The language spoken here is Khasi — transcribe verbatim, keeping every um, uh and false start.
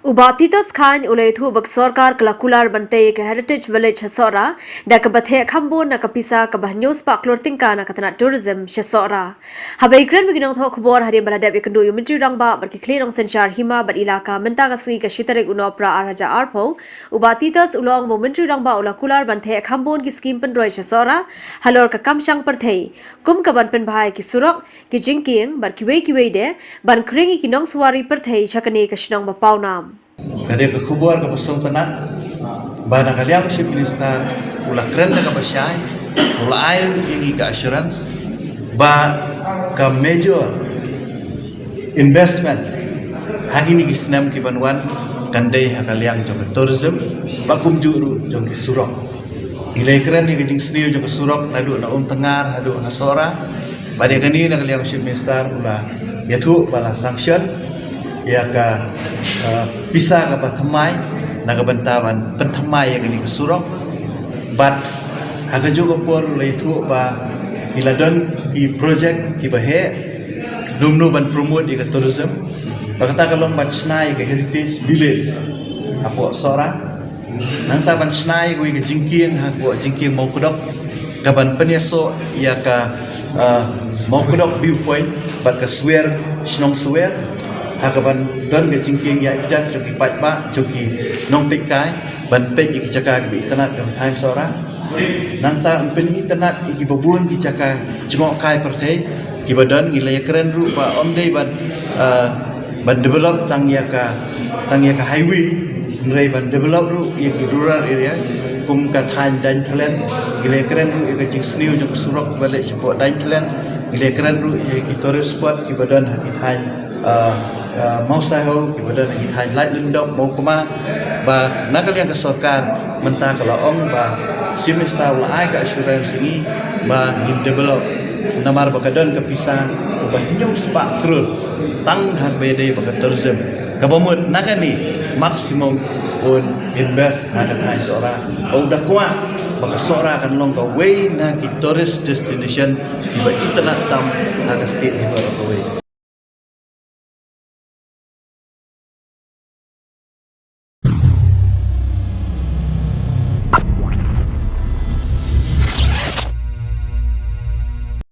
U Bah Titus Chyne u la ïathuh ba ka sorkar ka la kular ban tei ïa ka Heritage Village ha Sohra da kaba theh khambun na ka pisa kaba hynñiew spah klur tyngka na ka tnat tourism sha Sohra. Haba ïakren bad ki nongthoh khubor hadien ba la dep ïakynduh ïa u Myntri Rangbah bad ki khlieh nongsynshar hima bad elaka mynta ka sngi ka shi tarik u Nohprah ar hajar arphew, u Bah Titus u la ong ba u Myntri Rangbah u la kular ban theh khambun ki skhim pynroi sha Sohra halor ka kam shang pyrthei, kum ka ban pynbha ïa ki surok, ki jingkieng bad kiwei kiwei de, ban khring ïa ki nongsuari pyrthei sha kane ka shnong ba pawnam. Ka dei ka khubor kaba sngewtynnat ba na ka liang u Chief Minister u la kren da kaba shai, u la ai ïa ngi ka assurance ba ka major investment ha kine ki snem ki ban wan kan dei ha ka liang jong ka tourism, ba kumjuh ruh jong ki surok. Ngi la ïakren ïa ka jingsniew jong ka surok naduh na Umtyngar haduh ha Sohra. Bad ïa kane na ka liang u Chief Minister u la ïathuh ba la sanction ïa ka, eh, pisa kaba thymmai na ka bynta ban pynthymmai ïa kane ka surok. Bad ha kajuh ka por u la ïathuh ba ki la don ki project kiba heh, kumno ban promote ïa ka tourism. Ba kata ka long ban shna ïa ka Heritage Village hapoh Sohra. Nangta ban shna ïa kawei ka jingkieng hapoh jingkieng Mawkdok, ka ban pynïasoh ïa ka, ah, Mawkdok Viewpoint bad ka Swer, shnong Swer. Ha ka ban don ka jingkieng ïaid jong ki paidbah, jong ki nongpeitkai, ban peit ïa ki jaka kiba itynnat jong ka thaiñ Sohra. Nangta ban pynitynnat ïa kiba bun ki jaka jngohkai pyrthei kiba don. Ngi la ïakren ruh ba ym dei ban, ah, ban develop tang ïa ka, tang ïa ka highway, hynrei ban develop ruh ïa ki rural areas, kum ka thaiñ Dainthlen. Ngi la ïakren ruh ïa ka jingsniew jong ka surok ba leit shapoh Dainthlen. Ngi la ïakren ruh ïa ki tourist spot kiba don ha ki thaiñ, ah, ah, Mawsaihaw, kiba don ha ki thaiñ Laitlyngdoh, Mawkma. Ba na ka liang ka sorkar mynta ka la ong ba Chief Minister u la ai ka assurance ïa ngi ba ngin develop, namar ba ka don ka pisa kaba hynñiew spah klur tang ha kaba ïadei bad ka tourism. Kaba mut na kane maximum un invest ha ka thaiñ Sohra. U da kwah ba ka Sohra kan long kawei na ki tourist destination kiba itynnat tam ha ka state hi baroh kawei.